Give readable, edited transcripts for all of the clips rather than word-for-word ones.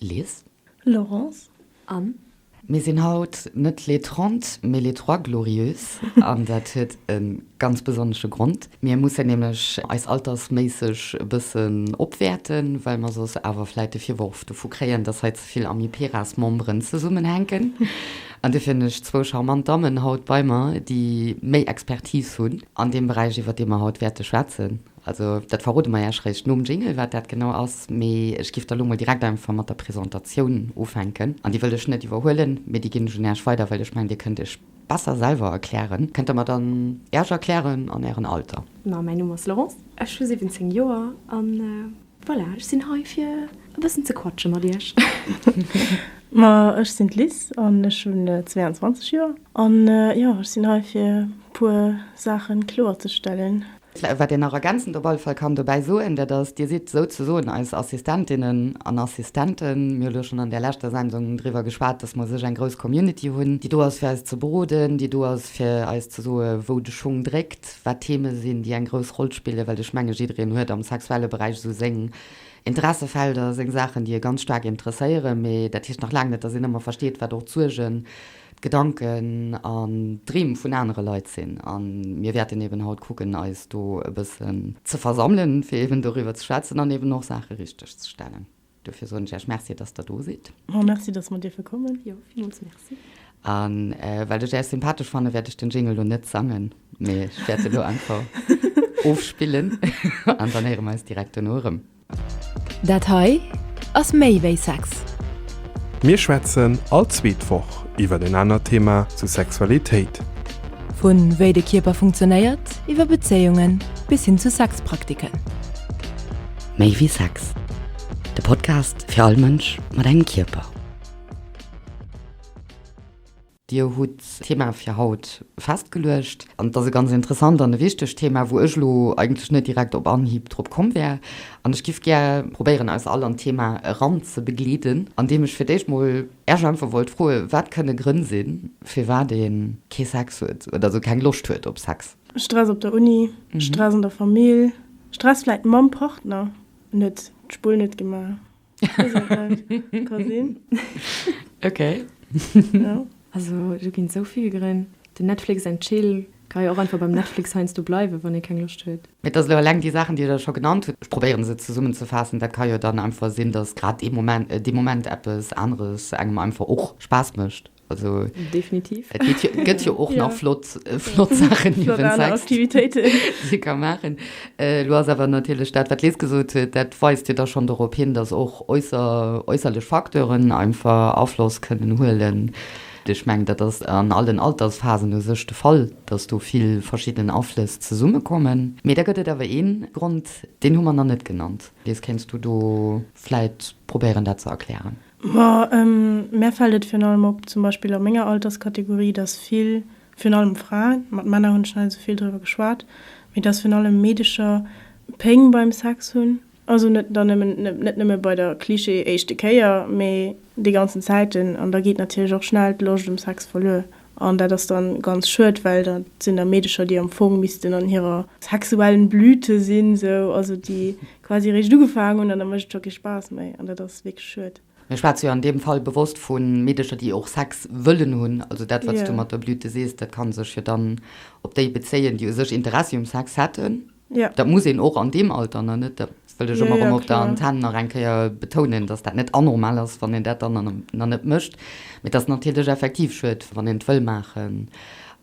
Liz. Laurence. Anne. Mir sinn haut net les 30, mee les trois glorieuses an dat huet e ganz besonnesche Grond. Mir mussen nämlech eis altersméisseg e bëssen opwäerten, well mer soss awer vläit de Virworf dovu kréien, dass hei ze vill Amiperas-Memberen zesummenhänken. An dofir hunn ech zwou charmant Dammen haut bei mer, déi méi Expertise hunn an deem Beräich, iwwer dee mer haut wäerte schwätzen. Also dat verrode mer Iech réischt nom Jingle, wat dat genau ass. Mee ech giff da lo mol direkt einfach mat der Presentatioun ufänken. An déi wëll ech net iwwerhuelen, mee déi ginn ech un Iech weider, well ech mengen, Dir kënnt Iech besser selwer erklären. Kënnt Der mer dann Iech erklären an Ären Alter? Ma mäin Numm ass Laurence, ech hu 17 Joer an voilà, ech sinn hei fir e bëssen ze quatsche mat Iech. Ma ech sinn d'Liz an ech hunn 22 Joer an jo, ech sinn hei fir puer Saachen kloerzestellen. Wat een nach ergänzend op alle Fall kann dobäi soen, dat ass, Dir sidd souzesoen eis Assistentinnen an Assistenten. Mir hu lo schonn an där leschter Sendung driwwer geschwat, dass mer u sech eng grouss Community hunn, déi do ass, fir eis ze beroden, déi do ass, fir eis ze soe wou de Schung dréckt, wat Theme sinn, déi eng grouss Roll spillen, well ech menge jiddereen huet am sexuelle Beräich esou seng Interessefelder, seng Saachen, déi e ganz staark interesséieren. Mee dat heescht nach laang net, dass een ëmmer versteet, wat och d'Suergen, d'Gedanken an d'Dreem vun anere Leit sinn. A mir wäerten eben haut kucken, eis do e bëssen ze versammelen, fir eben doriwwer ze schwätzen an eben och Saache richteg ze stellen. Dofir soen ech Iech Merci, dass Der do sidd. Ma merci, dass mer dierfe kommen. Jo, villmools Merci. A well ech Iech sympathesch fannen, wäert ech den Jingle elo net sangen, mee ech wäert e lo einfach ofspillen an dann héiere mer eis direkt dono erëm. Dat hei ass méi wéi Sex. Mir schwätzen all zweet Woch iwwer en anert Thema zu Sexualitéit. Vu wéi de Kierper funktionéiert, iwwer Bezéiungen bis hin zu Sexpraktiken. Méi wéi Sex, de Podcast fir all Mënsch mat engem Kierper. Dir hutt d'Thema fir haut festgeluecht. An et ass e ganz interessant an e wichtegt Thema, wou ech elo eigentlech net direkt op Anhieb drop komm wär. An ech giff gär probéieren, eis all an d'Thema eranzebegleeden, andeem ech fir d'éischt mol Äech einfach wollt froen, wat kënne Grënn sinn, firwat ee kee Sex huet oder esou keng Loscht huet op Sex? Stress op der Uni, Stress an der Famill, Stress vläit mam Partner, en huet d'Spull net gemaach. Ka sinn. Ok. Ja. Also do ginn esou vill Grënn. Den Netflix and Chill ka jo och einfach beim Netflix heiansdo bleiwen, wann ee keng Loscht huet. Mee et ass elo eleng déi Saachen, déi Der scho genannt hutt, ech probéieren se zesummenzefaassen, dat ka jo dann einfach sinn, datt grad dee Moment, dee Moment eppes aneres engem einfach och Spaass mécht. Also definitiv. Et geet jo, gëtt jo och nach flott, flott Saachen niewent Sex, Aktivitéiten. déi ee ka maachen. Elo ass awer natierlech dat, wat d'Liz gesot huet, dat weist jo da schonn dorop hin, datt och äusser, äusserlech Facteuren einfach Afloss kënnen huelen. Ech mengen, dat ass an allen Altersphasen u sech de Fall, datt do vill verschidden Aflëss zesummekommen. Mee da gëtt et awer ee Grond, deen hu mer nach net genannt. Liz, kéints du do vläit probéieren, dat ze erklären? Ma mär fält et virun allem op, zum Beispill a menger Alterskategorie, dass vill, virun allem Fraen, mat Männer hunn ech nach net esou vill driwwer geschwat, mee dass virun allem Meedecher Péng beim Sex hunn. Also net dann nëmmen, net nëmme bei der Klischee éischte Kéier, mee déi ganzen Zäiten. An da geet natierlech och schnell d'Loscht um Sex verluer. An dat ass dann ganz schued, well dat sinn da Meedecher, déi am Fong missten an hirer sexuellen Blüte sinn, sou, also déi quasi eréischt ugefaangen hunn an da mécht et scho kee Spaass méi an dat ass wierklech schued. Mir schwätze jo an deem Fall bewosst vu Meedecher, déi och Sex wëllen hunn. Also dat, wat s du mat der Blüte sees, dat ka sech jo dann op déi bezéien, déi u sech Interessi um Sex hätten. Ja. Dat muss een och an deem Alter nach net, dat wëll ech ëmmer erëm op der Antenn nach eng Kéier betounen, dass dat net anormal ass, wann een dat dann nach net mécht. Mee et ass natierlech effektiv schued, wann een et wëll maachen.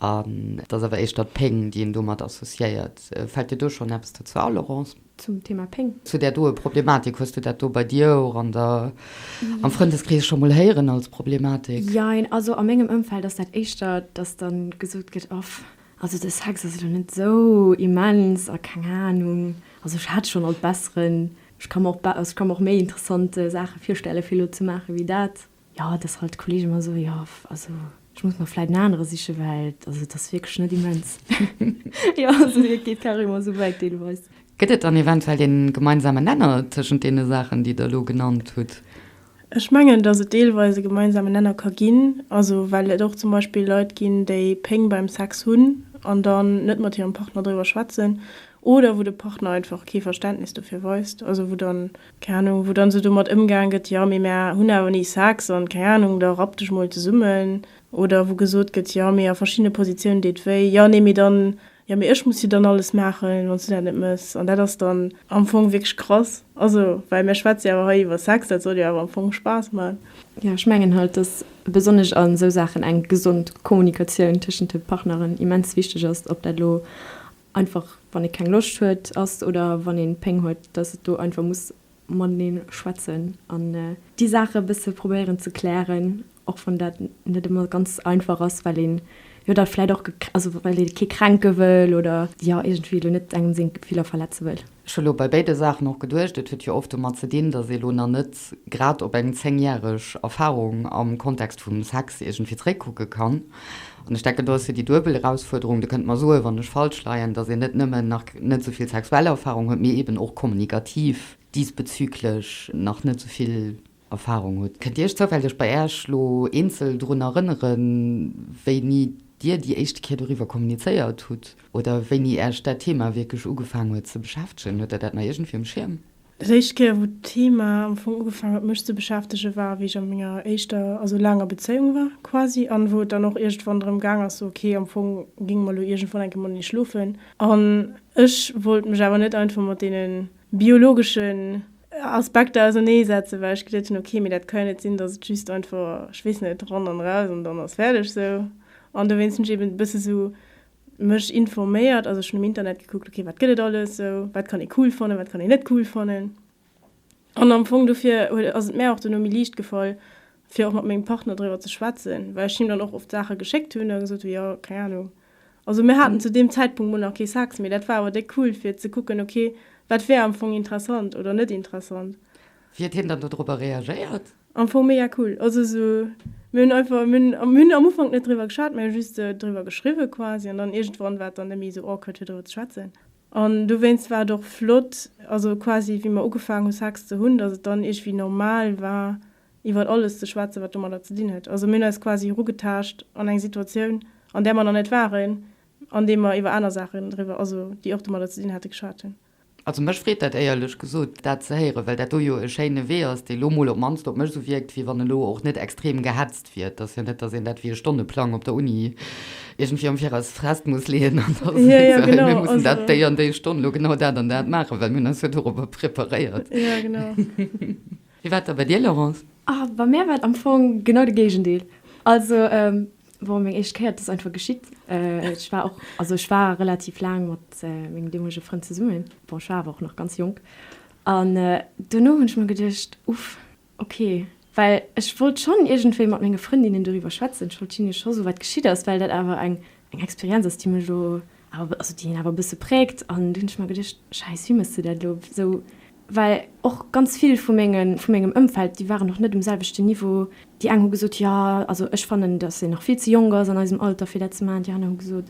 An et ass awer éischter d'Péng, déi een domat associéiert. Fält dir do schonn eppes dozou a, Laurence? Zum Thema Péng? Zu där doe Problematik. Hues du dat do bei dir och an der, am Frëndeskrees scho mol héieren als Problematik? Jein, also a mengem Ëmfeld ass dat éischter, dass dann gesot gëtt, Off, Also de Sex ass elo net sou immens a keng Ahnung, also ech hat schonn alt besseren, ech ka mer och also ech ka mer och méi interessant Saache virstelle fir elo ze maache wéi dat. Jo, dass halt d'Kollege mer soen, jo also ech muss mer vläit en anere siche well also et ass wierklech net immens. Jo, also et geet carrément esou wäit deelweis. Gëtt et dann eventuell een gemeinsamen Nenner tëschent deene Saachen déi der elo genannt hutt? Ech mengen, datt et deelweis e gemeinsamen Nenner ka ginn, also well et och zum Beispill Leit ginn, déi Péng beim Sex hunn an dann net mat hirem Partner driwwer schwätzen. Oder wou de Partner einfach kee Verständnis dofir weist, also wou dann, keng Ahnung, wou dann esou domat ëmgaang gëtt, jo mee mär hunn awer ni Sex an, keng Ahnung, da rapp dech mol zesummen. Oder wou gesot gëtt, jo mee a verschiddene Positiounen deet wéi, jo nee mee dann, jo mee ech muss jo dann alles maachen, wann s du dat net mëss. An dat ass dann am Fong wierklech krass, also well mär schwätze jo awer hei iwwer Sex, dat soll jo awer am Fong Spaass maachen. Jo, ech mengen halt, dass besonnesch a sou Saachen eng gesond Kommunikatioun tëschent de Partneren immens wichteg ass, ob dat elo Einfach wann ee keng Loscht huet ass oder wann een Péng huet, dass et do einfach muss matenee schwätzen an déi Saache e bësse probéieren ze klären, och wann dat net ëmmer ganz einfach ass, well een jo da vläit och, also well ee kee kränke wëll oder jo iergendwéi elo net engem seng Gefiller verletze wëll. Ech hu lo bei béide Saachen och geduecht, et huet jo oft domat ze dinn, dass ee lo nach net grad op eng zéngjäreg Erfahrung am Kontext vum Sex iergendwéi zréckkucke kann. An ech denken, do ass jo déi duebel Erausfuerderung, Dir kënnt mer soen, wann ech falsch leien, dass een net nëmmen nach net esou vill sexuell Erfahrung huet, mee eeben och kommunikativ diesbezüglech nach net esou vill Erfahrung hutt. Kënnt Dir Iech zoufälleg bei Äech lo eenzel drun erënneren, wéini Dir déi éischte Kéier doriwwer kommunizéiert hutt oder wéini Äech dat Thema wierklech ugefaang huet ze beschäftegen? Hutt Der dat nach iergendwéi um Schierm? Dat éischt Kéier, wou d'Thema am Fong ugefaang huet mech ze beschäftegen, war wéi ech a menger éischter, also laanger Bezéiung war quasi an wou et dann och iergendwann drëm gaang ass, sou ok, am Fong géinge mer lo iergendwann eng Kéier matenee schlofen an ech wollt mech awer net einfach mat deene biologeschen Aspekter ausernee setzen, well ech geduet hunn, ok, mee dat ka jo net sinn, datt et just einfach, ech weess net, ran an raus an dann ass fäerdeg sou. An dowéinst hunn ech eben e bësse sou mech informéiert, also ech hunn um Internet gekuckt, ok, wat gëtt et alles sou, wat kann ee cool fannen, wat kann een net cool fannen. An am Fong dofir huet, ass et mär och dono méi liicht gefall, fir och mat mengem Partner driwwer ze schwätzen, well ech him dann och oft Saache geschéckt hunn a gesot hunn, jo, keng Ahnung. Also mir haten zu deem Zäitpunkt mol nach kee Sex, mee dat war awer déck cool fir ze kucken, ok, wat wär am Fong interessant oder net interessant. Wéi huet hien dann dodropper reagéiert? Am Fong mega cool. Also sou, mir hunn einfach, mir hunn, mir hunn am Ufank net driwwer geschwat, mir hu just driwwer geschriwwe quasi an dann iergendwann war et dann net méi esou awkward fir driwwer ze schwätzen. An dowéinst war et och flott, also quasi wéi mer ugefaangen hu Sex ze hunn, datt et dann iergendwéi normal war iwwert alles ze schwätzen, wat domadder ze dinn huet. Also mir hunn eis quasi erugetaascht an eng Situatioun, an där mer nach net waren, andeem mer iwwer aner Saachen driwwer, also déi och domadder ze dinn hate, geschwat hunn. Also mech freet dat éierlech gesot, dat ze héieren, well dat do jo e schéine Wee ass, dee lo mol op d'mannst op mech esou wierkt, wéi wann elo och net extrem gehetzt wier. Et ass jo net, datt een dat wéi e Stonneplang op der Uni iergendwéi am Viraus fest muss leeën an da seet, esou, mir mussen dat déi an déi Stonn elo genau dat an dat maachen, well mir hunn eis jo dorobber preparéiert. Jo, genau. Wéi war et da bei dir, Laurence? Ah, bei mär war et am Fong genau de Géigendeel. Also, bon, meng éischt Kéier, et ass einfach geschitt. Ech war och, also ech war relativ laang mat mengem deemolege Frënd zesummen. Bon, ech war awer och nach ganz jonk. An duerno hunn ech mer geduecht, Uff, okay. Well ech wollt schonn iergendwéi mat menge Frëndinnen doriwwer schwätzen. Ech wollt hinne scho soen, wat geschitt ass, well dat awer eng, eng Experienz ass, déi mech elo awer, also déi een awer e bësse präägt. An du hunn ech mer geduecht, Schäiss, wéi méchs de dat elo esou? Well och ganz vill vu menge, vu mengem Ëmfeld, déi waren och net um selwechten Niveau. Déi eng hu gesot, jo, also ech fannen, datt een nach vill ze jonk ass an eisem Alter fir dat ze maachen. Déi aner hu gesot,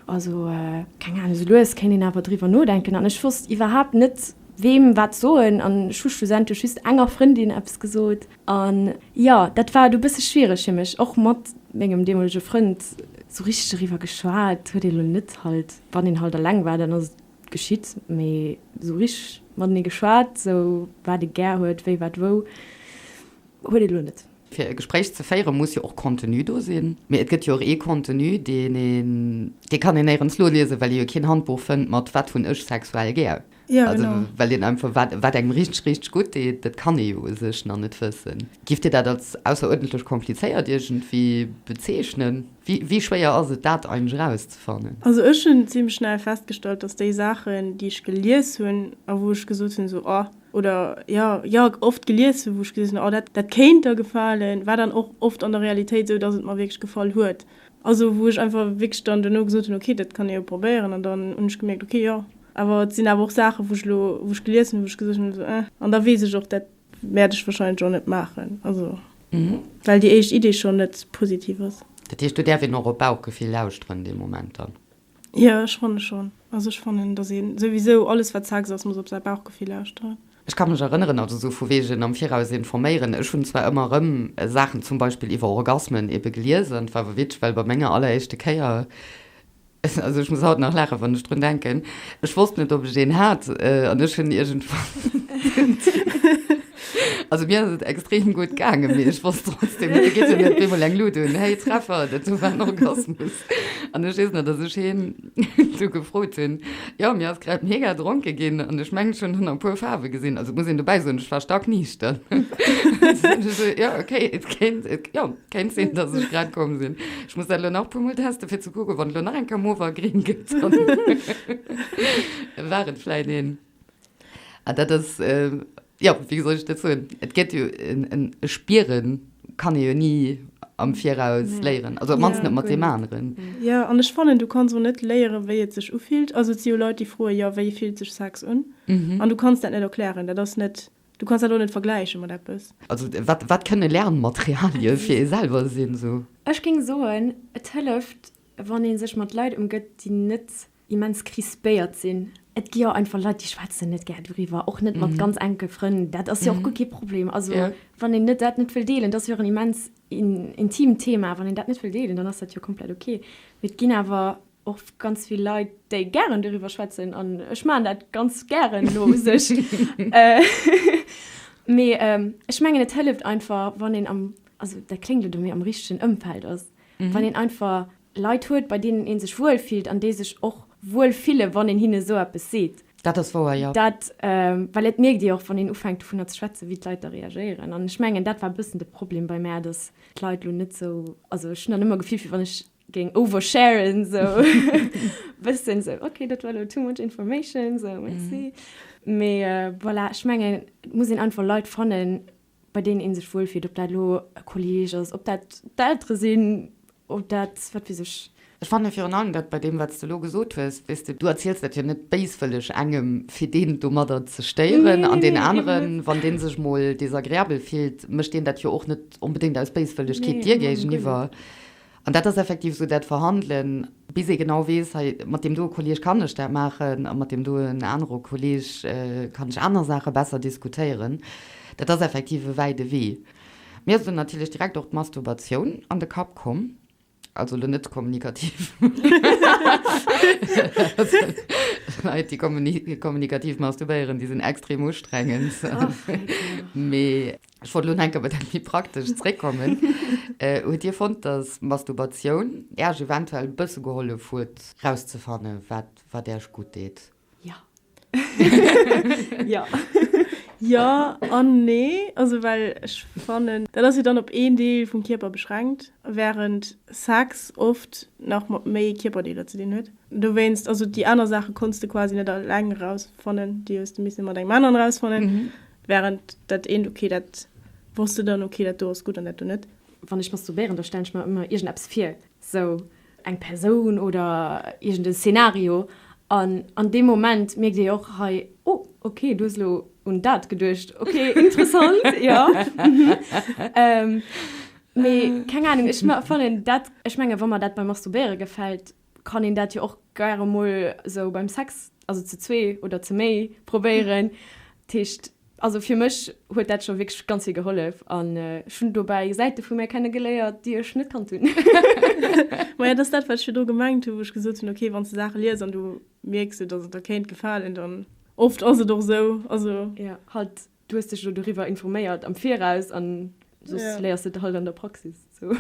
also keng Ahnung, esou lues kéint een awer driwwer nodenken. An ech wosst iwwerhaapt net, weem wat soen. An ech hu schlussendlech just enger Frëndin eppes gesot. An jo, dat war du e bësse schwiereg fir mech, och mat mengem deemolege Frënd. Sou richteg doriwwer geschwat huet ee lo net halt. Wann een halt eleng war, dann ass et geschitt, mee sou richteg matenee geschwat, sou wat ee gär huet, wéi wat wou, huet ee lo net. Fir e Gespréich ze féieren, muss jo och Contenu do sinn. Mee et gëtt jo och ee Contenu, deen een, dee kann een néierens noliesen, well ee jo keen Handbuch fënnt mat wat hunn ech sexuell gär. Ja, genau. Also well een einfach, wat, wat engem richteg, richteg gutt deet, dat kann ee jo u sech nach net wëssen. Giff Dir dat als ausseruerdentlech komplizéiert iergendwéi bezeechnen? Wéi, wéi schwéier ass et dat eigentlech erauszefannen? Also ech hunn zimlech schnell festgestallt, dass déi Saachen, déi ech gelies hunn a wou ech gesot hunn esou, oh, oder jo, jo, oft gelies hunn, wou ech gesot hunn, oh dat, dat kéint der gefalen, war dann och oft an der Realitéit esou, dass et mer wierklech gefall huet. Also wou ech einfach wierklech dann duerno gesot hunn, okay, dat kann ee jo probéieren an dann hunn ech gemierkt, okay, jo. Awer et sinn awer och Saachen, wou ech elo, wou ech gelies hunn, wou ech gesot hunn esou, eh, an da weess ech och, dat Wäert ech wahrscheinlech och net maachen, also well déi éischt Idee schonn net positiv ass. Dat heescht, do däerf een och op Bauchgefill lauschteren dee Moment dann? Jo, ech fanne schonn. Also ech fannen, datt ee souwisou alles wat Sex ass, muss op säi Bauchgefill lauschteren. Ech ka mech erënneren, also sou vu wegen am Viraus informéieren, ech hunn zwar ëmmer erëm Saachen zum Beispill iwwer Orgasmen ebe gelies an et war awer witzeg, well bei menger alleréischte Kéier. Also ech muss haut nach laachen, wann ech drun denken. Ech wosst net, ob ech een hat an ech hunn iergendwann. Also mir ass et extrem gutt gaangen, mee ech wosst trotzdem net, da geet jo mir op eemol eng Lut un, hey Treffer, dat do war en Orgasmus. An ech weess nach, dass ech hien du gefrot hunn, jo mir ass grad mega dronke ginn an ech mengen ech hunn nach e puer Faarwe gesinn. Also et muss een dobäi soen, ech war stackniichter. Jo okay, et kéint, jo. Kéint sinn, dass ech grad komm sinn. Ech muss dat elo nach e puermol testen, fir ze kucken, wann et elo nach eng Kéier mauve a gring gëtt, dann war et vläit een. Ah, dat ass, jo, wéi soll ech dat soen? Et gëtt jo en e Spieren kann ee jo ni am Viraus léieren, also op d'mannst net mat deem aneren. Jo, an ech fannen, du kanns och net léieren, wéi et sech ufillt. Also et si jo Leit, déi froen, jo, wéi fillt sech Sex un? An du kanns dat net erklären. Dat ass net Du kanns dat och net vergläiche mat eppes. Also wat, wat kënne Lernmaterialie fir ee selwer sinn, sou? Ech géing soen, et hëlleft, wann ee sech mat Leit ëmgëtt, déi net immens crispéiert sinn. Et gi jo einfach Leit, déi schwätzen net gär doriwwer, och net mat ganz enke Frënn. Dat ass jo och guer kee Problem. Also wann een net dat net wëll deelen, dat ass jo och en immens intimt Thema, wann een dat net wëll deelen, dann ass dat jo komplett ok. Mee et ginn awer och ganz vill Leit, déi gären doriwwer schwätzen an ech maachen dat ganz gären elo u sech. Mee ech mengen, et hëlleft einfach, wann een am, also dat kléngt elo, mee am richtegen Ëmfeld ass, wann een einfach Leit huet, bei deenen ee sech wuel fillt an déi sech och wuel fille wann een hinne esou eppes seet. Dat ass wouer, jo. Dat, well et mierkt ee och, wann een ufänkt dovunner ze schwätzen, wéi d'Leit da reagéieren. An ech mengen, dat war e bëssen de Problem bei mär, datt d'Leit elo net esou, also ech hunn dann ëmmer Gefill, wéi wann ech géing oversharen sou bëssen sou ok dat war lo too much information sou merci mee voilà ech mengen et muss een einfach Leit fannen bei deenen een sech wuel fillt ob dat elo e Kolleg ass ob dat d'Eltere sinn ob dat wat weess ech. Ech fanne virun allem dat bei deem wat s de elo gesot hues, weess de, du erziels dat jo net béiswëlleg engem fir deen domadder ze stéieren an deen aneren wann dee sech mol desagreabel fillt mécht deen dat jo och net onbedéngt aus Béiswëllegkeet dir géigeniwwer. An dat ass effektiv esou dat Verhandelen, bis ee genau weess, hei mat deem doe Kolleeg kann ech dat maachen a mat deem doen anere Kolleeg kann ech aner Saache besser diskutéieren. Dat ass effektiv e wäide Wee. Mir ass do natierlech direkt och d'Masturbatioun an de Kapp komm, also elo net kommunikativ. Leit, déi kommunikativ masturbéieren, déi sinn extrem ustrengend. Mee Ech wollt elo nach eng Kéier op dat méi Praktescht zréckkommen. Hutt Dir fonnt, dass Masturbatioun Äerch eventuell e bësse gehollef huet, rauszefannen, wat, wat Äerch gutt deet? Jo. Jo. Jo an nee. Also well ech fannen, dat ass jo dann op een Deel vum Kierper beschränkt, während Sex oft nach mat méi Kierperdeeler ze dinn huet. Dowéinst, also déi aner Saache konns de quasi net eleng erausfannen, déi hues de misse mat engem aneren erausfannen. Während dat eent, ok, dat wosst de dann, ok, dat do ass gutt an dat do net. Wann ech masturbéieren, da stellen ech mer ëmmer iergendeppes vir, sou eng Persoun oder iergend e Szenario. An an deem Moment mierkt ee jo och hei, oh, ok, du hues elo un dat geduecht, ok, interessant, jo, mhm. Mee keng Anung, ech fannen dat, ech menge wa mer dat beim Masturbéiere gefält, kann een dat jo och gäre mol sou beim Sex, also zu zwee oder zu méi probéieren. Dat heescht, also fir mech huet dat scho wierklech ganz vill gehollef an ech hunn dobäi Säite vu mär kenne geléiert, déi ech net kannt hunn. Maja, dat ass dat, wat ech virdru gemengt hunn, wou ech gesot hunn, okay, wann s de Saache lies an du mierks sou, datt et der kéint gefalen, dann oft ass et och sou, also. Jo, halt Du hues dech elo doriwwer informéiert am Viraus an soss léiers de et halt an der Praxis. Sou.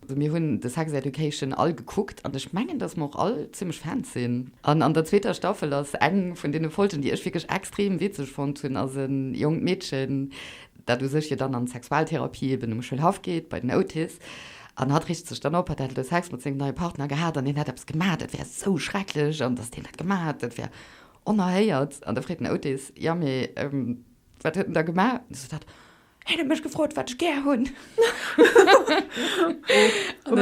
Also mir hunn The Sex Education all gekuckt an ech mengen, dass mer och all zimmlech Fans sinn. An an der zweeter Staffel ass eng vun deene Folgen, déi ech wierklech extrem witzeg fonnt hunn, ass e jonkt Meedchen, dat u sech jo dann an d'Sexualtherapie eben um Schoulhaff geet bei den Otis an hatt richt sech dann op, hatt hätt elo Sex mat sengem neie Partner gehat an hien hätt eppes gemaach, dat wär esou schrecklech an dass deen dat gemaach hätt, dat wär Onerhéiert. An da freet den Otis, Jo, mee wat huet en da gemaach? An du sot hatt, Hien huet mech gefrot, wat ech gär hunn. An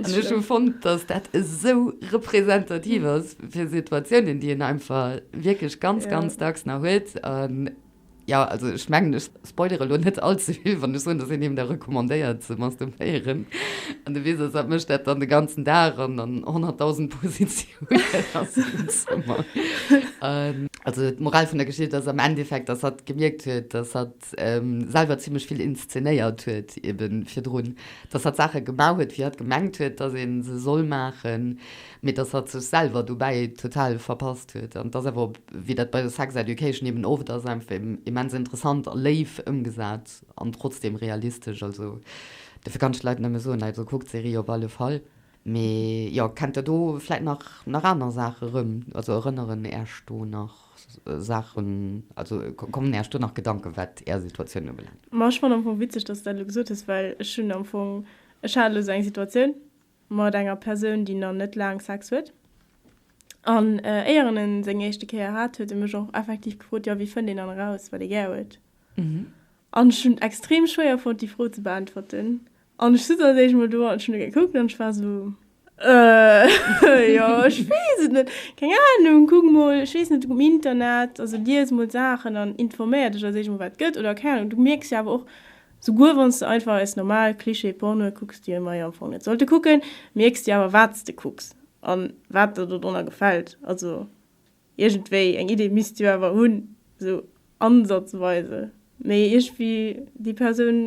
ech hu fonnt, datt dat esou representativ ass fir Situatiounen, déi een einfach wierklech ganz, ganz dacks nach huet. An Jo, also ech mengen, ech spoilere lo net all ze vill, wann ech soen, dass een him da recommandéiert ze masturbéieren. An de Witz ass, hatt mécht dat dann de ganzen Dag an an 100.000 Positiounen a sengem Zëmmer. Also d'Moral vun der Geschicht ass am Endeffekt, dass hatt gemierkt huet, dass hatt selwer zimmlech vill inszenéiert huet eben virdrun, dass hatt Saache gemaach huet, wéi hatt gemengt huet, dass ee se soll maachen, mee dass hatt sech selwer dobäi total verpasst huet. An et ass awer, wéi dat bei Sex Education eben oft ass, einfach immens interessant a léif ëmgesat an trotzdem realistesch. Also dofir kann ech de Leit nëmme soen, also kuckt d'Serie op alle Fall. Mee jo, kennt der do vläit nach nach aner Saache rëm? Also erënneren Äerch do nach Saachen, also kommen Äerch do nach Gedanken, wat Är Situatioun ubelaangt? Ma ech fannen am Fong witzeg, dass s de dat elo gesot hues, well ech hunn am Fong, ech hat elo esou eng Situatioun mat enger Persoun, déi nach net laang Sex huet. An éier en en seng éischte Kéier hat, huet e mech och effektiv gefrot, jo, wéi fënnt een dann eraus, wat ee gär huet? An ech hunn et extrem schwéier fonnt, déi Fro ze beäntwerten. An ech sutz als éischt mol do an ech hunn e gekuckt an ech war esou, Äh, jo, ech weess et net, keng Ahnung, kuck mol, ech weess net, um Internet, also lies mol Saachen an informéier dech als éischt mol, wat et gëtt oder keng Ahnung. Du mierks jo awer och, souguer wann s de einfach eis normal Klischee-Pornoe kucks, déi mer jo am Fong net sollte kucken, mierks de jo awer, wat s de kucks an wat der dodrunner gefält. Also. Iergendwéi eng Idee misst jo awer hunn, esou ansatzweise. Mee iergendwéi déi Persoun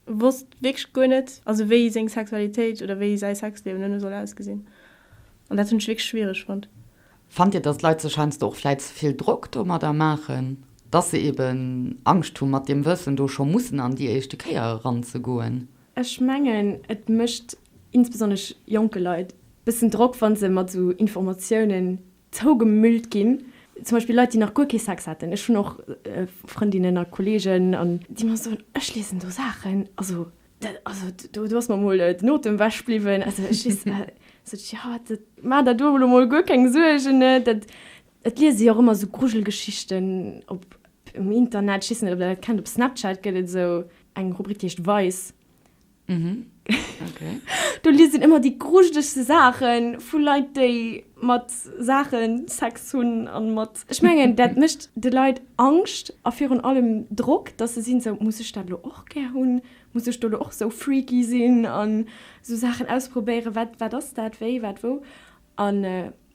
wosst wierklech guer net, also wéi seng Sexualitéit oder wéi säi Sexliewen duerno soll ausgesinn. An dat hunn ech wierklech schwiereg fonnt. Fannt Dir, dass d'Leit sech heiansdo och vläit ze vill Drock domadder maachen, dass se eben Angscht hu mat deem Wëssen do scho mussen an déi éischte Kéier eranzegoen? Ech mengen, et mécht insbesonnesch jonke Leit bëssen Drock, wa se mat esou Informatiounen zougemüllt ginn. Zum Beispill Leit, déi nach guer kee Sex haten. Ech hunn och Frëndinnen a Kolleegen, an déi mer soen, ech liesen do Saachen, also dat, also do, do ass mer mol den Otem ewech bliwwen. Also ech weess, sot ech, jo, dat, maach der do elo mol guer keng Suergen, ne, dat, et liese jo och ëmmer esou Grujelgeschichten op um Internet. Ech weess net, ob der dat kennt, op Snapchat gëtt et esou eng Rubrik, déi heescht Vice. Mhm. Okay. Do liest een ëmmer déi grujelegste Saache vu Leit, déi mat Saache Sex hunn an mat. Ech mengen, dat mécht de Leit Angscht a virun allem Drock, dass se sinn esou, Muss ech dat elo och gär hunn? Muss ech do elo och esou freaky sinn an esou Saachen ausprobéieren? Wat, wat ass dat? Wéi, wat, wou? An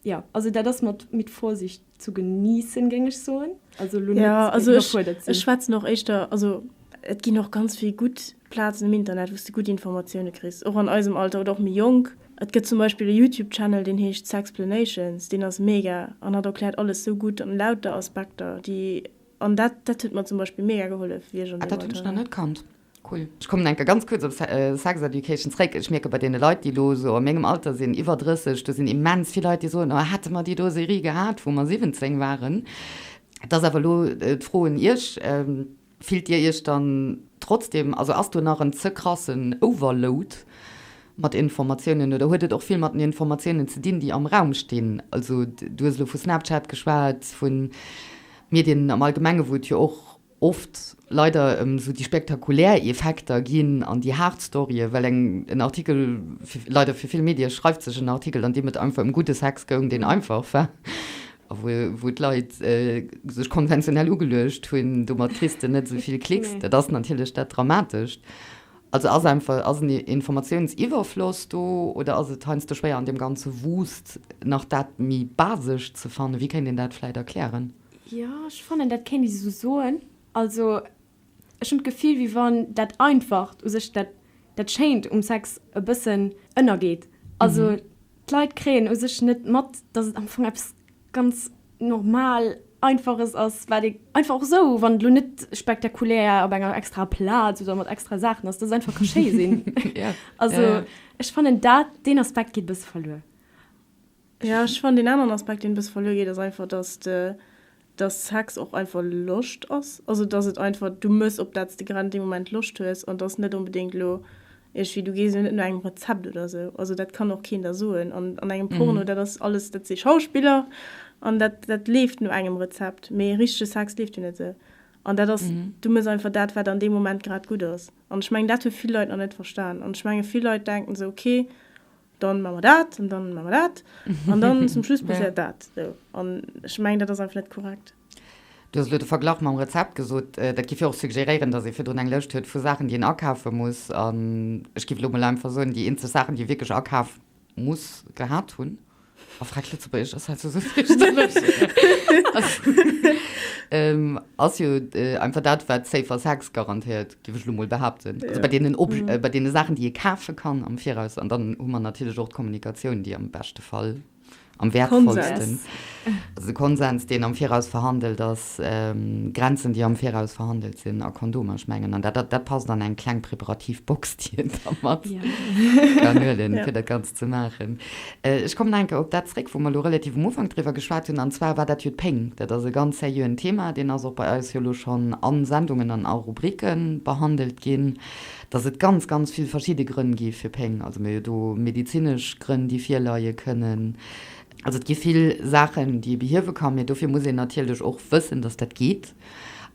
jo, also dat ass mat mit Vorsicht zu genießen, géing ech soen. Also elo net Ja, also ech, iwwerfuerdert ech sinn. schwätzen och éischter, also et ginn och ganz vill gutt Plazen um Internet, wou s de gutt Informatioune kriss, och an eisem Alter oder och méi jonk. Et gëtt zum Beispill e Youtube-Channel, deen heescht Sexplanations, deen ass mega an hat erkläert alles sou gutt an lauter Aspekter, déi, an dat, dat huet mer zum Beispill mega gehollef, wéi ech an Ah, deem dat hunn ech Alter nach war. net kannt. Cool. Ech kommen enke ganz kuerz op Sex Education zréck. Ech mierke bei deene Leit, déi elo esou a mengem Alter sinn, iwwer 30, do sinn immens vill Leit, déi soen, oh hätte mer déi do Serie gehat, wou mer 17 waren. Et ass awer elo d'Fro un Iech, Fillt Dir Iech dann trotzdem, also ass do nach en ze krassen Overload mat Informatiounen oder huet et och vill mat den Informatiounen ze dinn, déi am Raum stinn? Also du hues elo vu Snapchat geschwat, vu Medien am Allgemenge wou et jo och oft leider ëm esou déi spektakulär Effekter ginn an déi haart Storye, well eng en Artikel, leider fir vill Medie schreift sech en Artikel, an deem et einfach ëm gudde Sex goung, deen einfach war a wou wou d'Leit sech konventionell ugeluecht hunn, domat kriss de net esou vill Klicks. Dat ass natierlech dat Dramatescht. Also ass einfach, ass en Informatiounsiwwerfloss do oder ass et heiansdo schwéier an deem ganze Wust nach dat méi Basescht ze fannen? Wéi kéint een dat vläit erklären? Jo, ech fannen, dat kéint ee sou soen. Also, ech hunn d'Gefill, wéi wann dat Einfacht u sech, dat, dat Schéint um Sex e bëssen ënnergeet. Also, d'Leit kréien u sech net mat, dass et am Fong eppes ganz normal Einfaches ass, wat ee einfach och esou, wann et elo net spektakulär op enger extraer Plaz oder mat extrae Saachen ass, dass et einfach ka schéi sinn. Also, ech fannen dat, deen Aspekt geet e bësse verluer. Jo, ech fannen deen aneren Aspekt, deen e bësse verluer geet, ass einfach, dass de, dass Sex och einfach Loscht ass. Also dass et einfach, du mëss op dat s de grad an deem Moment Loscht hues an dass net onbedéngt elo iergendwéi, du gees jo net no engem Rezept oder esou. Also dat kann och keen der soen. An an engem Porno, dat ass alles, dat si Schauspiller an dat, dat leeft no engem Rezept. Mee richtege Sex leeft jo net esou. An dat ass, du mëss einfach dat, wat an deem Moment grad gutt ass. An ech mengen, dat hu vill Leit nach net verstan. An ech menge vill Leit denken esou, okay, dann maache mer dat an dann maache mer dat an dann zum Schluss passéiert dat. Sou. An ech mengen, dat ass einfach net korrekt. Du hues elo de Verglach mam Rezept gesot. Dat giff jo och suggeréieren, datt ee virdrun eng Lëscht huet vu Saachen, déi een akafe muss. An ech giff elo mol einfach soen, déi eenzeg Saachen, déi ee wierklech akaf muss gehat hunn. Oh, frag Lëtzebuergesch ass halt sou fierchterlech. Ass jo einfach dat, wat safer Sex garantéiert, géif ech elo mol behaapten. Also bei deenen Ob bei deene Saachen, déi ee kafe kann am Viraus. An dann hu mer natierlech och d'Kommunikatioun, déi am beschte Fall am wäertvollsten, also de Konsens, deen am Viraus verhandelt ass, Grenzen, déi am Viraus verhandelt sinn a Kondomer, ech mengen, an dat, dat passt an eng kleng preparativ Box, déi een da mat kann huelen, fir dat Ganzt ze maachen. Ech kommen nach eng Kéier op dat zréck, wou mer elo relativ um Ufank driwwer geschwat hunn, an zwar war dat jo d'Péng. Dat ass e ganz seriöen Thema, deen ass och bei eis jo elo schonn a Sendungen an a Rubrike behandelt ginn. Dass et ganz, ganz vill verschidde Grënn gi fir Péng. Also mir hu jo do medezinesch Grënn, déi virleie kënnen. Also et gi vill Saachen, déi ee behiewe kann, mee dofir muss een natierlech och wëssen, dass dat geet.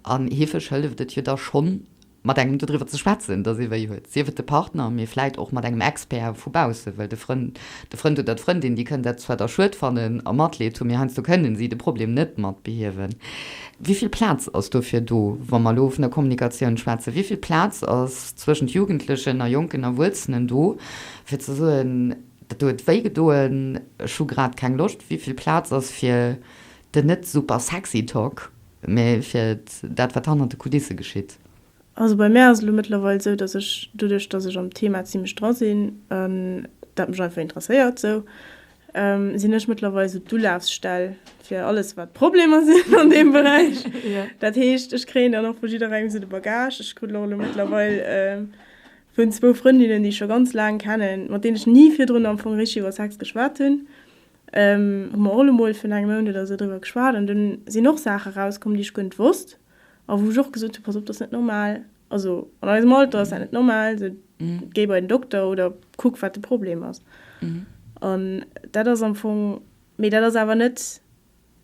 An heefeg hëlleft et jo da schonn, mat engem dodriwwer ze schwätzen, dass ee wéi huet, sief et de Partner, mee vläit och mat engem Expert vu bausse, well de Frënd, de Frënd oder d'Frëndin, déi kënnen dat zwar da schued fannen a Matleed hunn, mee heiansdo kënnen si de Problem net mat behiewen. Wéi vill Plaz ass dofir do, wa mer elo vun der Kommunikatioun schwätzen? Wéi vill Plaz ass zwëschent Jugendlechen a jonken Erwuessenen do, fir ze soen, dat do huet wéi gedoen, ech hu grad keng Loscht? Wéi vill Plaz ass fir den net super sexy Talk, mä fir dat, wat hannert de Kulisse geschitt? Also bei mär ass et elo mëttlerweil esou, dass ech doduerch, dass ech am Thema zimlech dra sinn an dat mech einfach interesséiert esou, sinn ech mëttlerweil esou d'Ulafsstell fir alles wat Problemer sinn an deem Beräich. Dat heescht, ech kréien dann och vu jidderengem esou de Bagage. Ech krut och elo mëttlerweil vun zwou Frëndinnen, déi ech scho ganz laang kennen, mat deenen ech ni virdrun am Fong richteg iwwer Sex geschwat hunn, hu mer och elo mol virun engem Mount oder esou driwwer geschwat an dunn sinn och Saache rauskomm, déi ech guer net wosst. A wou ech och gesot hunn, pass op, dat ass net normal, also an eisem Alter ass dat net normal, sou géi bei den Dokter oder kuck wat de Problem ass. An dat ass am Fong, mee dat ass awer net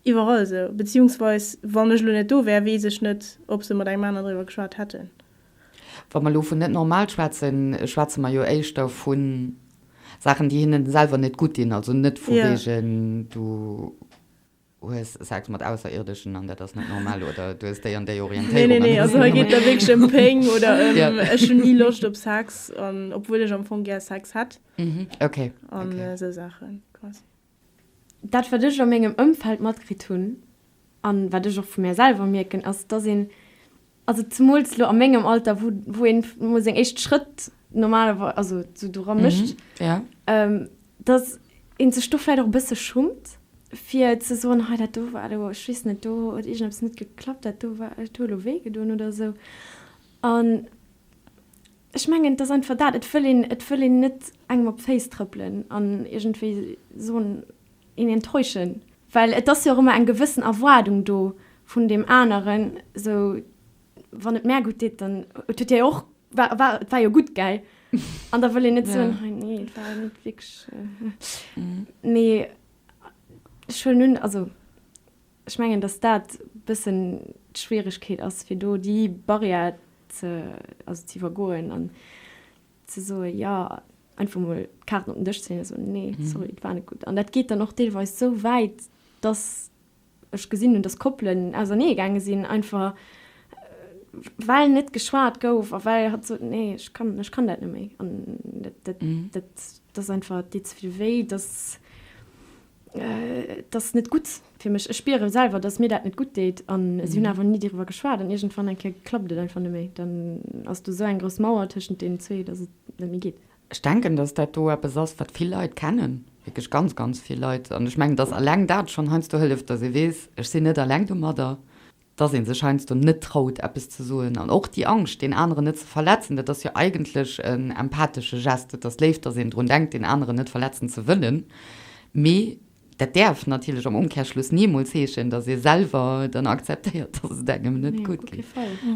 iwwerall esou, beziehungsweis wann ech elo net do wär, weess ech net, ob se mat engem aner driwwer geschwat hätten. Wa mer elo vun net normal schwätzen, schwätze mer jo éischter vu Saachen, déi hinnen selwer net gutt dinn, also net vu wegen du hues Sex mat Ausserierdeschen an dat ass net normal oder du hues déi an déi Orientéierung. Nee, nee, nee, also hei geet et da wierklech ëm Péng oder ëm ech hunn ni Loscht op Sex an obwuel ech am Fong gär Sex hätt. Okay. An esou Saachen quasi. Dat wat ech a mengem Ëmfeld matkritt hunn an wat ech och vu mär selwer mierken, ass dass een Also zemools lo a mengem Alter, wou, wou een mol seng éischt Schrëtt normalerweis, also sou dora mécht, dass een sech do vläicht och e bësse schummt, fir ze soen, hei dat do war elo, ech weess net, do huet iergendeppes net geklappt, dat do war, dat huet elo wéi gedoen oder esou. An ech mengen, et ass einfach dat, et wëll een, et wëll een net engem op d'Féiss trëppelen an iergendwéi soen, een enttäuschen, well et ass jo och ëmmer eng gewëssen Erwaardung do vun deem aneren, sou wann et mär gutt deet, dann et huet dir jo och, war, war, et war jo gutt, gell? An da wëll een net soen, hei nee, et war net wierklech, mee ech huelen un, also ech mengen, datt dat e bëssen d'Schwieregkeet ass, fir do déi Barrière ze, also ze iwwergoen an ze soen, jo, einfach mol d'Kaarten op den Dësch ze leeën a soen, nee, sorry, et war net gutt. An dat geet dann och deelweis esou wäit, dass ech gesinn hunn, dass Koppelen ausernee gaange sinn, einfach well net geschwat gouf a well hatt sot, nee, ech kann, ech kann dat net méi. An dat, dat, dat, dat ass einfach, et deet ze vill wéi, dass. Et ass net gutt fir mech. Ech spiere selwer, dass mir dat net gutt deet. An si hunn awer ni doriwwer geschwat. An iergendwann eng Kéier klappt et einfach net méi. Dann ass do esou eng grouss Mauer tëschent deenen zwee, dass et net méi geet. Ech denken, dass dat do eppes ass, wat vill Leit kennen, wierklech ganz, ganz vill Leit. An ech mengen, dass eleng dat schonn heiansdo hëlleft, dass ee weess, ech sinn net eleng domadder. dass ee sech heiansdo net traut, eppes ze soen. An och déi Angscht, deen aneren net ze verletzen, dat ass jo eigentlech en empathesche Gest. Et ass léif, dass een drun denkt, deen aneren net verletzen ze wëllen. Mee dat däerf natierlech am Umkehrschluss nimools heeschen, dass ee selwer dann akzeptéiert, dass et engem net gutt geet.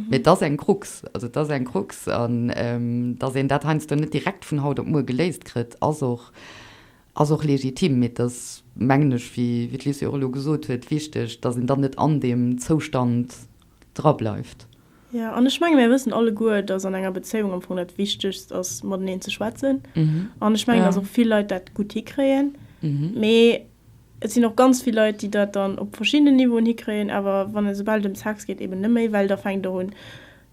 Mee et ass eng Krux. Also et ass eng Krux. An dass een dat heiansdo net direkt vun haut op muer geléist kritt, ass och Ass och legitim, mee et ass, mengen ech, wéi d'Lucie och elo gesot huet, wichteg, dass een dann net an deem Zoustand drableift. Jo, an ech menge mir wëssen alleguer, dass an enger Bezéiung am Fong dat Wichtegst ass, mateneen ze schwätzen. An ech mengen, dass och vill Leit dat gutt hikréien. Mee et sinn och ganz vill Leit, déi dat dann op verschiddenen Niveauen hikréien, awer wann et esoubal et ëm Sex geet, eben net méi, well da fänkt et och un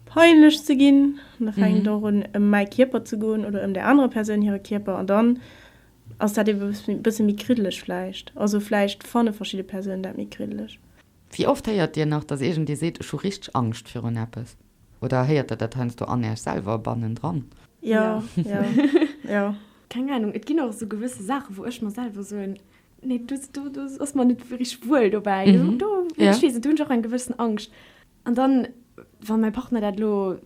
peinlech ze ginn, an da fänkt et och un ëm mäi Kierper ze goen oder ëm där anerer Persoun hire Kierper an dann. ass dat ebe e bësse méi kriddeleg vläicht. Also vläicht fanne verschidde Persounen dat méi kriddeleg. Wéi oft héiert Dir nach, dass iergendee seet, ech hu richteg Angscht virun eppes? Oder héiert Der dat heiansdo an Iech selwer bannendran? Jo, jo, jo. Keng Ahnung, et ginn och esou gewësse Saachen, wou ech mer selwer soen, nee, do, do, do ass mer net richteg wuel dobäi. Do, ech weess net, do hunn ech och eng gewëssen Angscht. An dann, wa mäi Partner dat elo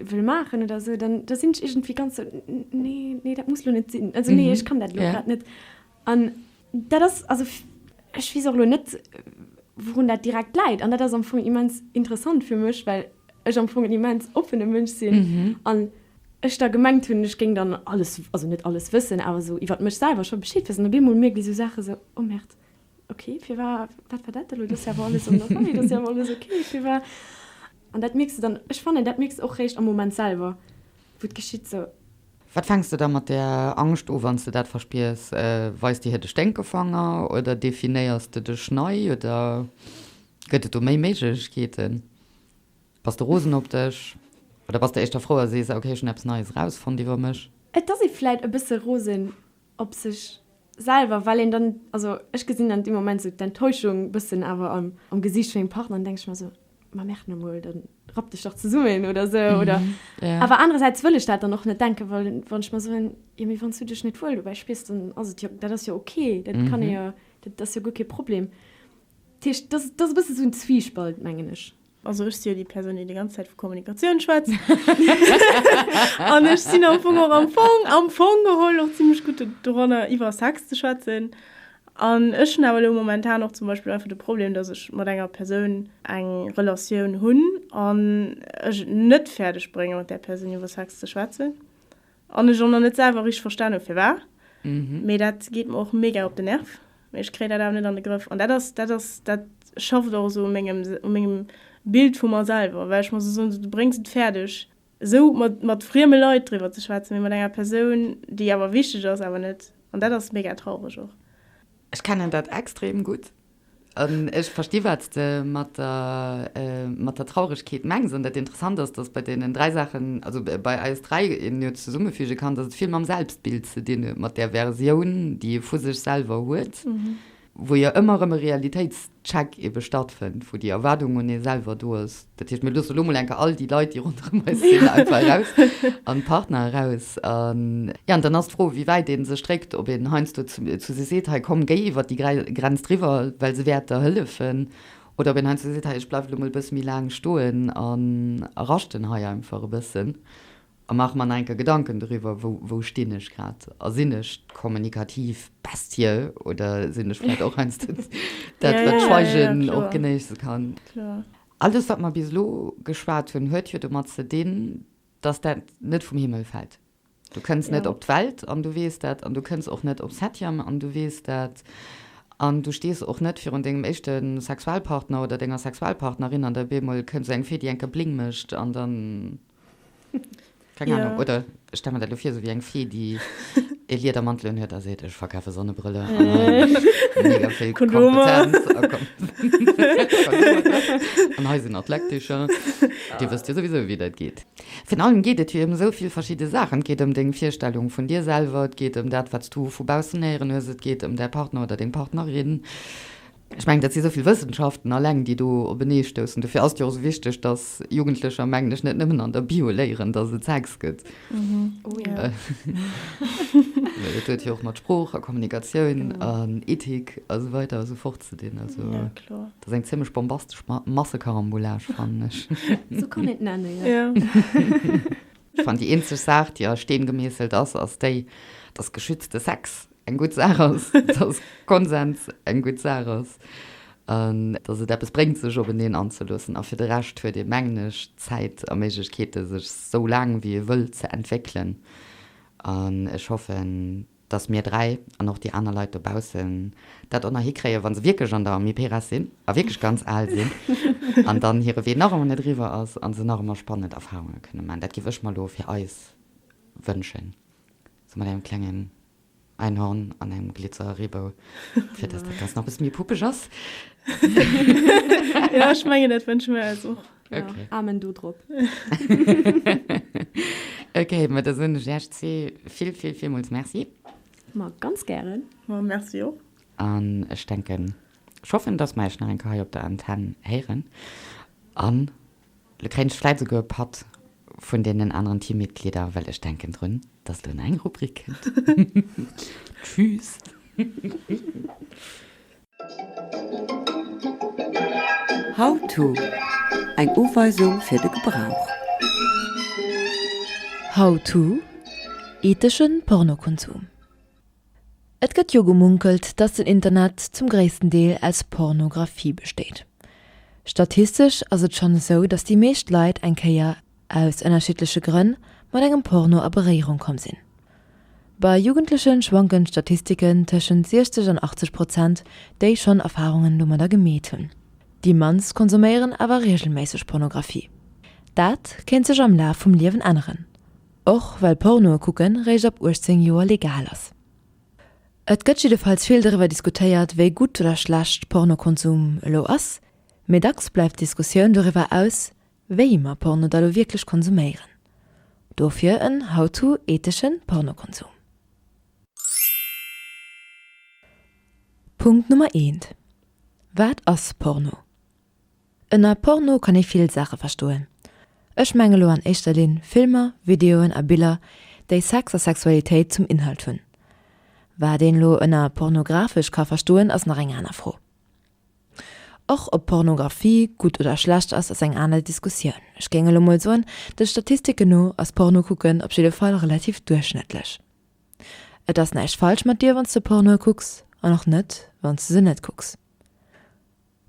wëll maachen oder esou, dann da sinn ech iergendwéi ganz sou, nee, nee, dat muss elo net sinn. Also nee, ech kann dat elo grad net. An dat ass, also ech weess och elo net, wourun dat direkt läit. An dat ass am Fong immens interessant fir mech, well ech am Fong en immens oppene Mënsch sinn an ech da gemengt hunn, ech géing dann alles, also net alles wëssen, awer esou iwwert mech selwer scho Bescheed wëssen. Op eemol mierkt ee sou Saache sou, oh Merde, Ok, firwar, wat war dat elo? Dat ass jo awer alles an der Rei, dat ass jo awer alles ok, firwar? An dat mierks de dann, ech fannen, dat mierks de och réischt am Moment selwer, wou et geschitt sou. Wat fänks de da mat där Angscht u, wann s de dat verspiers? Weis de hir de Sténkefanger oder definéiers de dech nei oder gëtt et do méi Méiglechkeeten? Bass de rosen op dech oder bass de éischter frou a sees, ok, ech hunn eppes Neies erausfonnt iwwer mech? Et ass ee vläit e bësse rosen op sech selwer, well een dann, also ech gesinn dann dee Moment sou d'Enttäuschung bëssen awer am am Gesiicht vun mengem Partner an denke ech mer sou, ma merde nomol, dann rapp dech dach zesummen oder sou oder awer anerersäits wëll ech dat dann och net denken, well wann ech mer soen, jo mee wann s du dech net wuel dobäi spiers, dann ass et jo, dat ass jo ok, dat kann ee jo, dat ass jo guer kee Problem. Dat heescht, dat ass e bësse sou en Zwiespalt, mengen ech. Also ech si jo déi Persoun, déi déi ganz Zäit vu Kommunikatioun schwätzt. An ech sinn am Fong och am Fong, am Fong geholl och zimmlech gutt doranner, iwwer Sex ze schwätzen. An ech hunn awer elo momentan och zum Beispill einfach de Problem, dass ech mat enger Persoun eng Relatioun hunn an ech et net fäerdeg brénge mat där Persoun iwwer Sex ze schwätzen. An ech och nach net selwer richteg verstan hu firwat. Mee dat geet mer och mega op den Nerv. Mee ech kréien dat awer net an de Grëff. An dat ass, dat ass, dat schafft och esou u mengem, u mengem Bild vu mer selwer, well ech mer esou soen, du bréngs et fäerdeg, esou mat, mat frieme Leit driwwer ze schwätzen, mee mat enger Persoun, déi awer wichteg ass, awer net. An dat ass mega traureg och. Ech kennen dat extrem gutt. An ech versti wat s de mat der, mat der Trauregkeet mengs. An dat Interessant ass, datt bei deenen 3 Saachen, also bei eis 3, een jo zesummefüge kann, datt et vill mam Selbstbild ze dinn huet, mat där Versioun, déi ee vu sech selwer huet, wou jo ëmmer erëm e Realitéitscheck ebe stattfënnt, wou déi Erwaardung un ee selwer do ass. Dat heescht, mir loosse elo mol eng Kéier all déi Leit, déi ronderëm eis sinn, einfach eraus an d'Partner eraus. An, jo, an dann ass d'Fro, wéi wäit ee sech dréckt, ob een heiansdo zu zu si seet, hei komm, géi iwwert déi Grenz driwwer, well se wäert der hëllefen, oder ob een heiansdo seet, hei ech bleiwen elo mol e bësse méi laang stoen an a raschten hei einfach e bëssen. A maache mer nach eng Kéier Gedanken doriwwer, wou, wou stinn ech grad? A sinn ech d'kommunikativ Bestie oder sinn ech vläicht och heiansdo dat, wat d'Schweigen och genéisse kann? Alles, wat mer bis elo geschwat hunn, huet jo domat ze dinn, dass dat net vum Himmel fält. Du kënns net op d'Welt an du weess dat, an du kënns och net op Septième an du weess dat, an du stees och net virun dengem éischte Sexualpartner oder denger Sexualpartnerin an da op eemol kënnt esou eng Fee, déi eng Kéier Bling mécht an dann. Keng ja. Ahnung. Oder ech stelle mir dat lo vir, sou wéi eng Fee, déi e Liedermantel unhuet a seet, ech verkafe Sonnebrëlle an mega vill Kompetenz. An hei sinn nach d'Leckticher. Dir wësst jo souwisou, wéi dat geet. Virun allem geet et jo ëm esou vill verschidde Saachen. Et geet ëm deng Virstellung vun dir selwer, et geet ëm dat, wat s du vu baussen héieren hues, et geet ëm däi Partner oder deng Partnerin. Ech mengen, dat si esou vill Wëssenschaften alleng, déi do openeestoussen. Dofir ass et jo och esou wichteg, dass Jugendlecher, mengen ech, net nëmmen an der Bio léieren, dass et Sex gëtt. Oh jo. Well dat huet jo och mat Sprooch a Kommunikatioun an Ethik a sou weider a sou fort ze dinn. Also, dat ass eng zimmlech bombastesch Massekarambolage, fannen ech. Sou kann een et nennen, jo. Ech fannen, déi eenzeg Saach, déi a Steen gemeesselt ass, ass déi, dass geschützte Sex eng gutt Saach ass, dass Konsens eng gutt Saach ass an dass et eppes bréngt, sech openeen anzeloossen. A fir de Rescht huet ee, mengen ech, Zäit a Méiglechkeete sech sou laang wéi ee wëll ze entwéckelen. An ech hoffen, dass mir 3 an och déi aner Leit dobaussen dat och nach hikréien, wa se wierklech an der Amiperas sinn a wierklech ganz al sinn an dann hire Wee nach ëmmer net eriwwer ass a se nach ëmmer spannend Erfarunge kënne maachen. Dat géif ech mer elo fir eis wënschen, sou mat engem klengen Einhorn an engem Glitzer-Reebou, fir dass dat Ganzt nach e bësse méi puppeg ass. Jo, ech mengen, dat wënsche mir eis och. Okay. Amen do drop. Okay, ma da soen ech Iech zwee vill, vill, villmools Merci. Ma ganz gären. Ma merci och. An ech denken, ech hoffen, dass mer Iech nach eng Kéier hei op der Antenn héieren. An lo kréien ech vläit esouguer e Patt vun deenen aneren Teammitglieder, well ech denken drun, dass elo nach eng Rubrik kënnt. Tschüss! How to, Eng Uweisung fir de Gebrauch. How to, Etheschen Pornokonsum. Et gëtt jo gemunkelt, dass den Internet zum gréissten Deel aus Pornographie besteet. Statistesch ass et schonn esou, dass déi meescht Leit eng Kéier, aus ënnerschiddleche Grënn, mat engem Porno a Beréierung komm sinn. Bei Jugendleche schwanken d'Statistiken tëschent 60 an 80 Prozent, déi schonn Erfarungen domadder gemeet hunn. Déi mannst konsuméieren awer reegelméisseg Pornographie. Dat kéint sech am Laf vum Liewen änneren, och well Pornoe kucke réischt ab 18 Joer legal ass. Et gëtt jiddefalls vill doriwwer diskutéiert, wéi gutt oder schlecht Pornokonsum elo ass, mee dacks bleift d'Diskussioun doriwwer aus, wéi mer Porno da lo wierklech konsuméieren. Dofir en How to etheschen Pornokonsum. Punkt Nummer eent, Wat ass Porno? Ënner Porno kann ee vill Saache verstoen. Ech menge lo an éischter Linn Filmer, Videoen a Biller, déi Sex a Sexualitéit zum Inhalt hunn. Wat een lo ënner pornografesch ka verstoen ass nach eng aner Fro. Och ob Pornografie gutt oder schlecht ass, ass eng aner Diskussioun. Ech géing elo mol soen, de Statistiken no ass Porno kucken op jidde Fall relativ duerchschnëttlech. Et ass näischt falsch mat dir wann s de Pornoe kucks an och net wann s de se net kucks.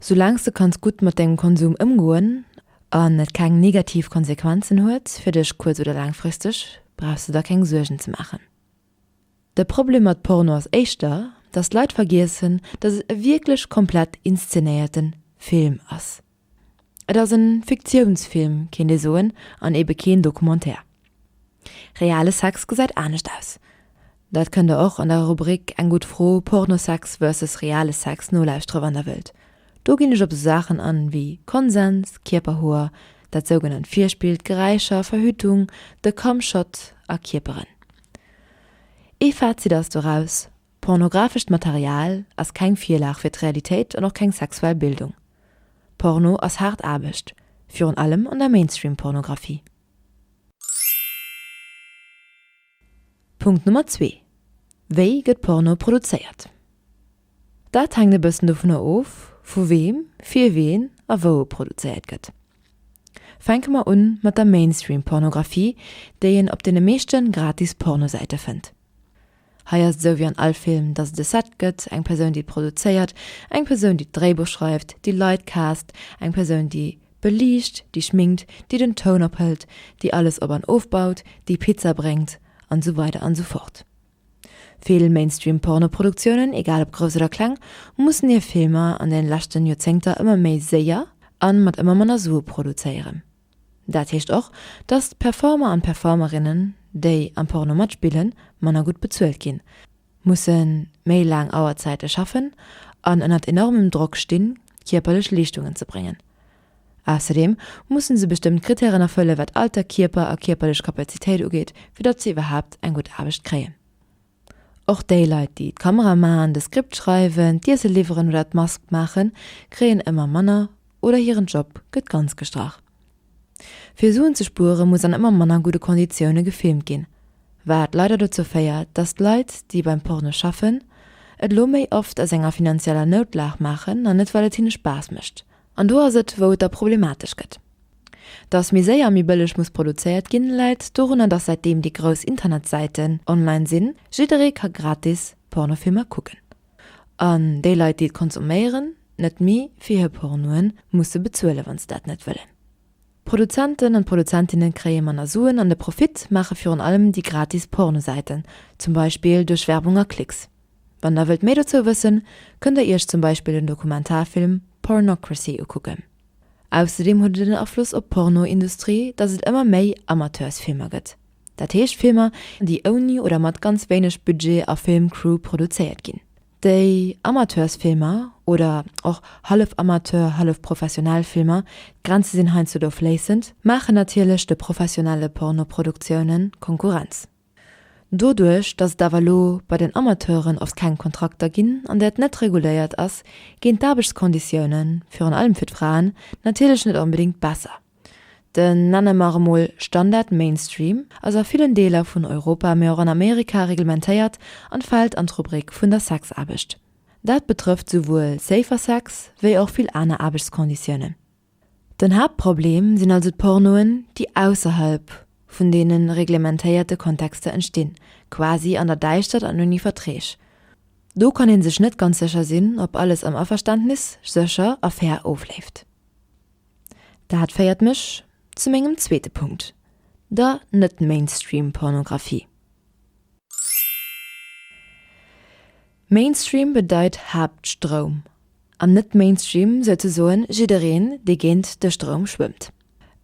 Soulaang s de kanns gutt mat dengem Konsum ëmgoen an et keng negativ Konsequenzen huet fir dech kuerz oder laangfristeg, brauchs de der keng Suergen ze maachen. De Problem mat Porno ass éischter, dass d'Leit vergiessen, dass et e wierklech komplett inszenéierte Film ass. Et ass en Fiktiounsfilm, kéint ee soen, an ebe keen Documentaire. Reale Sex gesäit anescht aus. Dat kënnt der och an der Rubrik Eng gutt Fro, Pornosex versus reale Sex nolauschtere wann der wëllt. Do ginn ech op sou Saachen an wéi Konsens, Kierperhoer, dat sougenannt Virspill, d'Geräischer, Verhütung, de Cumshot a Kierperen. Ee Fazit ass doraus, Pornografescht Material ass keng Virlag fir d'Realitéit an och keng sexuell Bildung. Porno ass haart Aarbecht, virun allem an der Mainstream-Pornografie. Punkt Nummer zwee, Wéi gëtt Porno produzéiert? Dat hänkt e bëssen dovunner of, vu weem, fir ween a wou e produzéiert gëtt. Fänke mer un mat der Mainstream-Pornografie, déi een op deene meeschte gratis Pornosäite fënnt. Hei ass et esou wéi an all Film, dass et e Set gëtt, eng Persoun déi et produzéiert, eng Persoun déi d'Dréibuch schreift, déi Leit cast, eng Persoun déi beliicht, déi schminkt, déi den Toun ophëlt, déi alles op an ofbaut, déi Pizza bréngt an esou weider an esou fort. Vill Mainstream Pornoproduktiounen, egal ob grouss oder kleng, mussen hir Filmer an den leschten Joerzéngter ëmmer méi séier an mat ëmmer manner Sue produzéieren. Dat heescht och, dass d'Performer an d'Performerinnen, déi am Porno matspillen, manner gutt bezuelt ginn, musse méi laang Auerzäite schaffen an ënnert enormem Drock stinn, kierperlech Leeschtungen ze bréngen. Ausserdeem musse se bestëmmt Krittären erfëlle wat Alter, Kierper a kierperlech Kapazitéit ugeet, fir datt se iwwerhaapt eng gutt Aarbecht kréien. Och déi Leit, déi d'Kamera maachen, de Skript schreiwen, d'Iesse liwweren oder d'Mask maachen, kréien ëmmer manner oder hiren Job gëtt ganz gestrach. Fir Suen ze spuere muss an ëmmer manner gudde Konditioune gefilmt ginn, wat leider dozou féiert, dass d'Leit, déi beim Porno schaffen, et elo méi oft aus enger finanzieller Noutlag maachen an net well et hinne Spaass mécht. An do ass et, wou et da problematesch gëtt. Dass méi séier a méi bëlleg muss produzéiert ginn, läit dorunner, dass säitdeem déi grouss Internetsäiten online sinn, jidderee ka gratis Pornofilmer kucken. An déi Leit, déi et konsuméieren, net méi fir hir Pornoe musse bezuelen, wann se dat net wëllen. D'Produzenten an d'Produzentinne kréie manner Suen an de Profit maache virun allem déi gratis Pornosäiten, zum Beispill duerch Werbung a Klicks. Wann der wëllt méi dozou wëssen, kënnt der iech zum Beispill den Dokumentarfilm Pornocracy ukucken. Ausserdeem huet et en Afloss op d'Pornoindustrie, datt et ëmmer méi Amateursfilmer gëtt. Dat heescht Filmer, déi ouni oder mat ganz wéineg Budget a Filmcrew produzéiert ginn. Déi Amateursfilmer, oder och hallef Amateur, hallef professionell Filmer, d'Grenze sinn heiansdo do fléissend, maachen natierlech de professionelle Pornoproduktiounen Konkurrenz. Doduerch, datt et awer elo bei den Amateuren oft keng Kontrakter ginn an dat net reguléiert ass, ginn d'Aarbechtskonditiounen, virun allem fir d'Fraen, natierlech net onbedéngt besser. Den, nenne mer emol, Standard Mainstream ass a villen Deeler vun Europa, mee och an Amerika reglementéiert an fält an d'Rubrik vun der Sexaarbecht. Dat betrëfft souwuel Safer Sex wéi och vill aner Aarbechtskonditiounen. Den Haaptproblem sinn also d'Pornoen, déi ausserhalb vun deene reglementéierte Kontexter entstinn, quasi an der Däischtert an ouni Verträg. Do kann ee sech net ganz sécher sinn, ob alles am Averständnis, sécher a fair ofleeft. Dat féiert mech zu mengem zweete Punkt, der Net-Mainstream-Pornografie. Mainstream bedeit Haaptstroum an net Mainstream souzesoen jiddereen, dee géint de Stroum schwëmmt.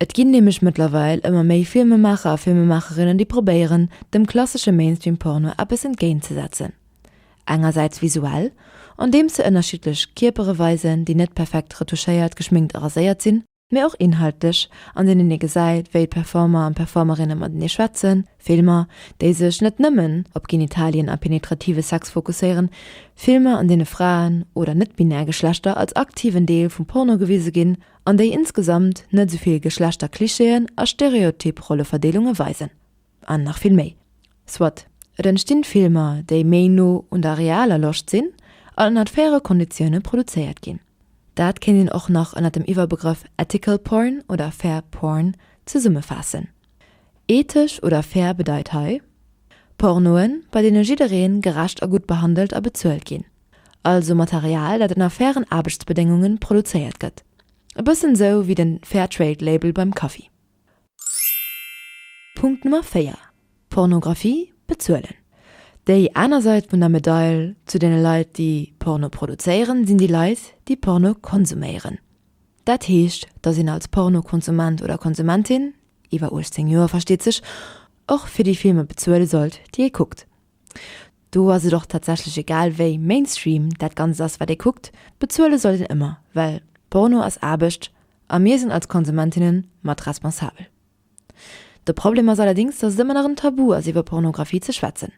Et ginn nämlech mëttlerweil ëmmer méi Filmemaacher a Filmemaacherinnen, déi probéieren, dem klassesche Mainstream-Porno eppes entgéint ze setzen. Engersäits visuell, andeems se ënnerschiddlech Kierpere weisen, déi net perfekt retouchéiert, geschminkt a raséiert sinn, mee och inhaltlech, an deenen ee gesäit, wéi d'Performer an d'Performerinne matenee schwätzen, Filmer, déi sech net nëmmen op Genitalien a penetrative Sex fokusséieren, Filmer, an deene Fraen oder net-binär Geschlechter als aktiven Deel vum Porno gewise ginn an déi insgesamt net esou vill Geschlechterklischeeën a stereotyp Rolleverdeelunge weisen. An nach vill méi. Soit, et entstinn Filmer, déi méi no un der realer Loscht sinn an ënnert faire Konditioune produzéiert ginn. Dat kéint een och nach ënnert dem Iwwerbegrëff Ethical Porn oder Fair Porn zesummefaassen. Ethesch oder fair bedeit hei, Pornoen, bei deene jidderee gerecht a gutt behandelt a bezuelt ginn. Also Material, dat ënner fairen Aarbechtsbedéngunge produzéiert gëtt. E bëssen esou wéi den Fairtrade-Label beim Kaffi. Punkt Nummer 4, Pornographie bezuelen. Déi aner Sait vun der Medail zu deene Leit, déi Porno produzéieren, sinn déi Leit, déi Porno konsuméieren. Dat heescht, dass een als Pornokonsument oder Konsumentin, iwwer 18 Joer versteet sech, och fir déi Filmer bezuele sollt, déi ee kuckt. Do ass et och tatsächlech egal wéi Mainstream dat Ganzt ass wat ee kuckt, bezuele sollt een ëmmer, well Porno ass Aarbecht a mir sinn als Konsumentinnen mat responsabel. De Problem ass allerdéngs, dass et ëmmer nach en Tabu ass iwwer Pornografie ze schwätzen.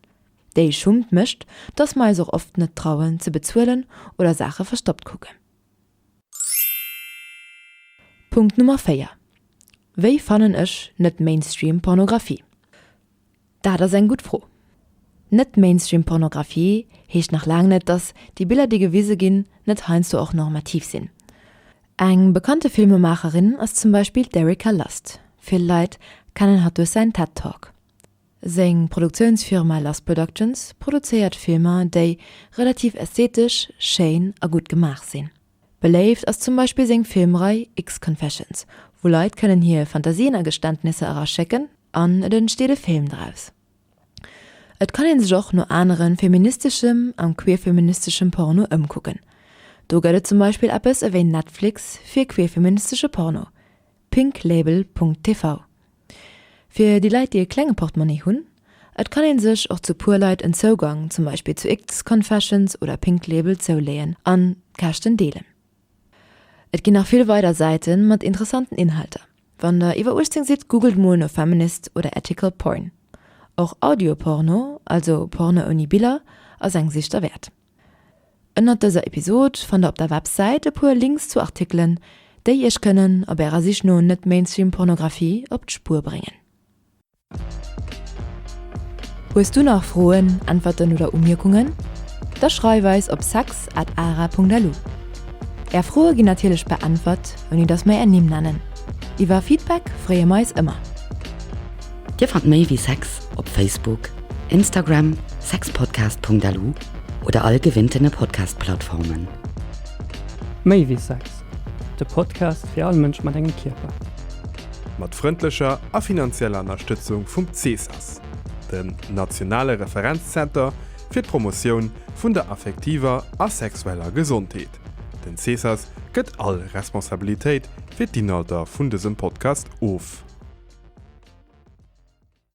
Déi Schummt mécht, dass mer eis och oft net trauen ze bezuelen oder Saache verstoppt kucken. Punkt Nummer 4, Wéi fannen ech net Mainstream Pornografie? Dat ass eng gutt Fro. Net Mainstream Pornografie heescht nach laang net, dass déi Biller déi gewise ginn, net heiansdo och normativ sinn. Eng bekannte Filmemaacherin ass zum Beispill d'Erika Lust. Vill Leit kennen hatt duerch säin Ted Talk. Seng Produktiounsfirma Lust Productions produzéiert Filmer déi relativ ästhetesch, schéin a gutt gemaach sinn. Beléift ass zum Beispill seng Filmrei X-Confessions, wou Leit kënnen hir Fantasien a Geständnisser eraschécken an et entsteet e Film draus. Et kann een sech och no anere feministeschem an queerfeministeschem Porno ëmkucken. Do gëtt et zum Beispill eppes ewéi Netflix fir queerfeministesche Porno, pinklabel.tv. Fir déi Leit déi e klenge Portmonni hunn, et kann een sech och zu puer Leit en Zougang zum Beispill zu X-Confessions oder Pinklabel zouleeën an d'Käschten deelen. Et ginn nach vill weider Säite mat interessanten Inhalter. Wann der iwwer 18 sidd, googelt mol no Feminist oder Ethical Porn. Och Audio-Porno, also Porno ouni Biller, ass eng Sich derwäert. Ënnert dëser Episod fannt der op der Websäit e puer Links zu Artikelen, déi iech kënnen op ärer Sich no Net-Mainstream-Pornografie op d'Spuer bréngen. Hues du nach Froen, Äntwerten oder Umierkungen? Da schreif eis op sex at ara.lu. Är Froe ginn natierlech beäntwert, ouni dass mer är Nimm nennen. Iwwer Feedback freeë mer eis ëmmer. Dir fannt méi wéi Sex op Facebook, Instagram, sexpodcast.lu oder all gewinntene Podcast-Plattformen. Méi wéi Sex, de Podcast fir all Mënsch mat engem Kierper. Mat frëndlecher a finanzieller Ënnerstëtzung vum CESAS, dem nationale Referenzzenter fir d'Promotioun vun der affektiver a sexueller Gesondheet. Den CESAS gëtt all Responsabilitéit fir d'Inhalter vun dësem Podcast of.